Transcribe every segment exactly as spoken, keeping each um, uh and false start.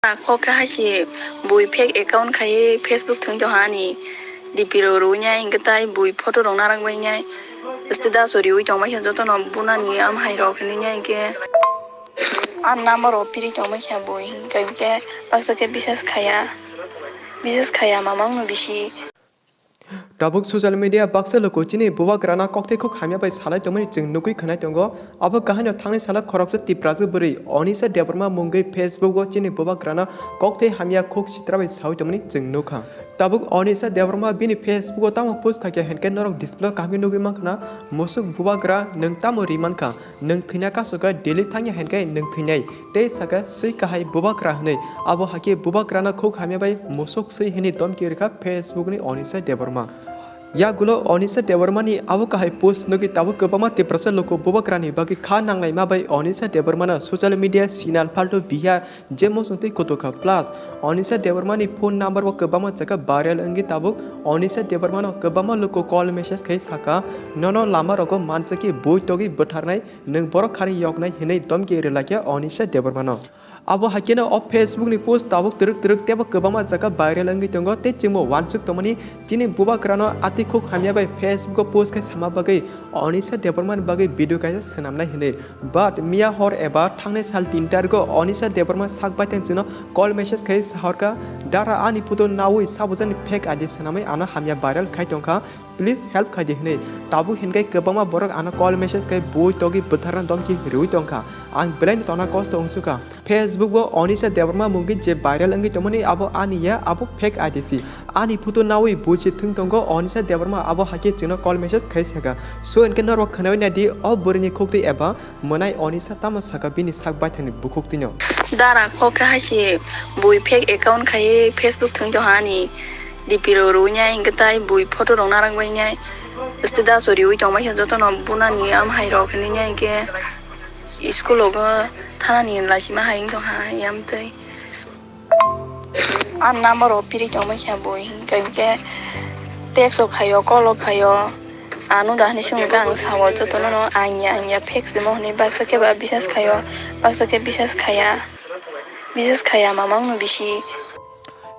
Kok khe hai se bui fake account khai Facebook thwng tongha ani D P rok rwui nai, hinkhe tai bui photo rok narwk bai nai, status o riui tongbai khe jotono bunani amhai rok hinui nai hinkhe. Ani number rok piri tongbai khe bui hinkhe, hinkhe baksa khe bisas khaiya, bisas khaiya mamang no bisi. Tabuk social media baksa luku chini bubagrano kokthai khuk hamya bai salai tongmani chwng nugui khwnai tongo. Abo kahaino thangni salo khoroksa Tiprasa bwrwi Onisha Debbarma mungwi Facebook o chini bubagrano kokthai hamya khuk sitra bai saui tongmani chwng nukha. Tabuk Onisha Debbarma bini Facebook o tamo post khaikha hinkhe norok display o kaham khe nugui mankha na, musuk bubagra nwng tamo ri mankha? Nwng thwina kasukha, Delhi thangya hinkhe nwng thwinai, tei sakha swi kahai bubagra hwnwi. Abo hakhe bubagrano khuk hamya bai musuk swi hwnwi domki rwkha Facebook ni Onisha Debbarma. Yagulo Onisha Debbarma ni abo kahai post nugwi tabuk kwbangma Tiprasa luku bubagrani bagwi kha nanglaima bai Onisha Debbarma no social media sinal phalto biya je muchung twi kutukha. Plus Onisha Debbarma ni phone number bo kwbangma jaga viral wngwi tabuk Onisha Debbarma no kwbangma luku call message khai sakha, nono lama rogo manchakhe bui togwi bwtharnai, nwng borok khani yoknai hinwi domki rwlaikha Onisha Debbarmano. Abo haikhe no o Facebook ni post tabuk twrwk twrwk teibo kwbangma jaga viral wngwi tongo tei chwngbo uansuk tongmani chini bubagrano atwi khuk hamya bai Facebook o post khai sama bagwi Onisha Debbarma ni bagwi video kaisa swnamnai hinwi. But miya hor eba thangnai sal tin tarikgo Onisha Debbarma sak baithang chwngno call message khai sahorkha, "Dara ani photo naui sabujani fake I D swnamwi ano hamya viral khai tongkha." Please help khai di hinwi. Tabuk hinkhe kwbangma borok ano call message khai bui togwi bwtharna domki rwui tongkha. Ang belaino tongna kosto wngsukha. Facebook o Onisha Debbarma mungwi je viral wngwi tongmani abo ani ya, abo fake I D si. Ani photo naui buji thwng tongo Onisha Debbarma abo hakhe chwngno call message khai sakha. So hinkhe norok khwnai nai di o bwrwini khuktwi eba mwnai Onisha tamo sakha bini sak baithangni bukhuktwino. Dara kok khe hai se bui fake account khai Facebook thwng tongha ani. D P rok rwui nai, hinkhe tai bui photo rok narwk bai nai, status o riui tongbai khe jotono bunani amhai rok hinui nai hinkhe school rogo thanani laisima hai wng tongkha, yamtwi ani number rok piri tongbai khe bui hinkhe, hinkhe text rok khaio, call rok khaio, ano da hinui swngkha ang sao jotono no ang ya, ang ya fake se mo hinui baksa khe ba bisas khaio, baksa khe bisas khaiya, bisas khaiya mamang no bisi.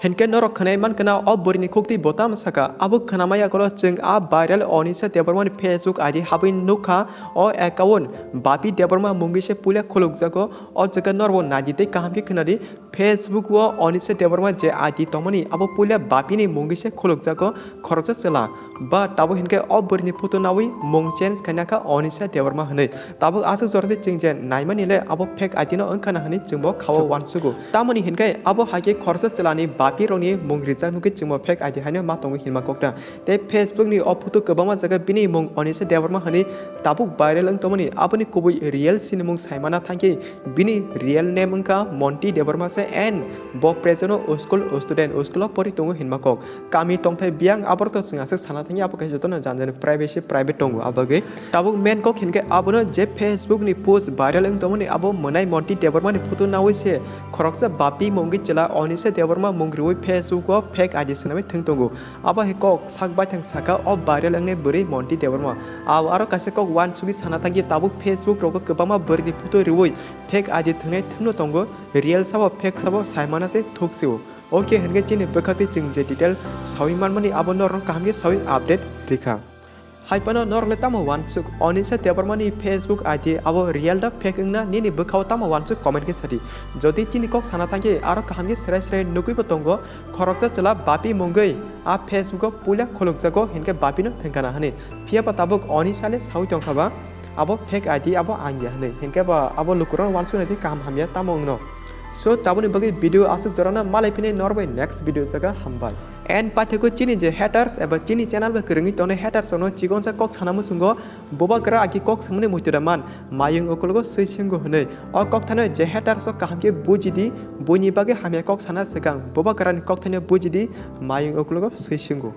Hinkhe norok khwnai mankha na o bwrwini khuktwi bo tamo sakha. Abo khwnama yagulo chwng a viral Onisha Debbarmani Facebook I D habwi nukha. O account Bapi Debbarma mungwi se puila khulukjago. O jaga norbo naidi tei kaham khe khwnadi. Facebook o Onisha Debbarma je I D tongmani abo puila Bapini mungwi se khulukjago. Khoroksa chwla. Ba tabuk hinkhe o bwrwini photo naui mung change khaina kha Onisha Debbarma hinui. Tabuk aswk jora tei chwng je naimani le abo fake I D no wngkha na hinui chwngbo khao uansugo. Tamoni hinkhe abo hai khe khoroksa chwlani Bapi rokni mung rijak nukhe chwngbo fake I D haino ma tongo hinma kokta. Tei Facebook ni o photo kwbangma jaga bini mung Onisha Debbarma hinui tabuk viral wng tongmani, aboni kubui real sinimung saimana thangkhe bini real name wngkha Monty Debbarma se and bo present o school student, school o pori tongo hinma kok. Kami tongthai biyang aborok to chwng aswk sana thangya, abo kaisa jotono jani jani privacy private tongo, abagwi tabuk main kok hinkhe abono je Facebook ni post viral wng tongmani abo mwnai Monty Debbarma ni photo naui se khoroksa Bapi mungwi chwla Onisha Debbarma mung riui Facebook o fake I D swnamwi thwng tongo. Abo hai kok sak baithang saka o viral wngnai bwrwi Monty Debbarma. Abo aro kaisa kok uansugwi sana thangya tabuk Facebook rogo kwbangma bwrwini photo riui fake I D thwngnai thwngno tongo, real sabo fake sabo saimana se thuksio. Ok, hinkhe chini bwkhaktwi chwng je detail saui manmani abo norokno kaham khe saui update rikha. Hai phano norokle tamo uansuk, Onisha Debbarmani Facebook I D abo real da fake wngna nini bwkhao tamo uansuk comment khe sadi. Jodi chini kok sana thangkhe aro kaham khe srai srai nugwibo tongo, khoroksa chwla Bapi mungwi a Facebook o puila khulukjago hinkhe Bapino thwngkhana hinui. Phiyaba tabuk Onisha le saui tongkha ba, abo fake I D abo ang ya hinui. Hinkhe ba abo lukurokno uansuknai tei kaham hamya tamo wngno. So, tabukni bagwi video aswk jorano, malai phini norok bai next video jaga, hambai. And paithakgo chini je haters eba chini channel bai kwrwngwi tongnai haters rokno chikonsa kok sana muchungo, bubagra agi kok samani muitu da man, mayung ukologo swi swngo hinui. O kok thano je haters rok kaham khe buji di, buini bagwi hamya kok sana swkang, bubagrani kok thano buji di, mayung ukologo swi swngo.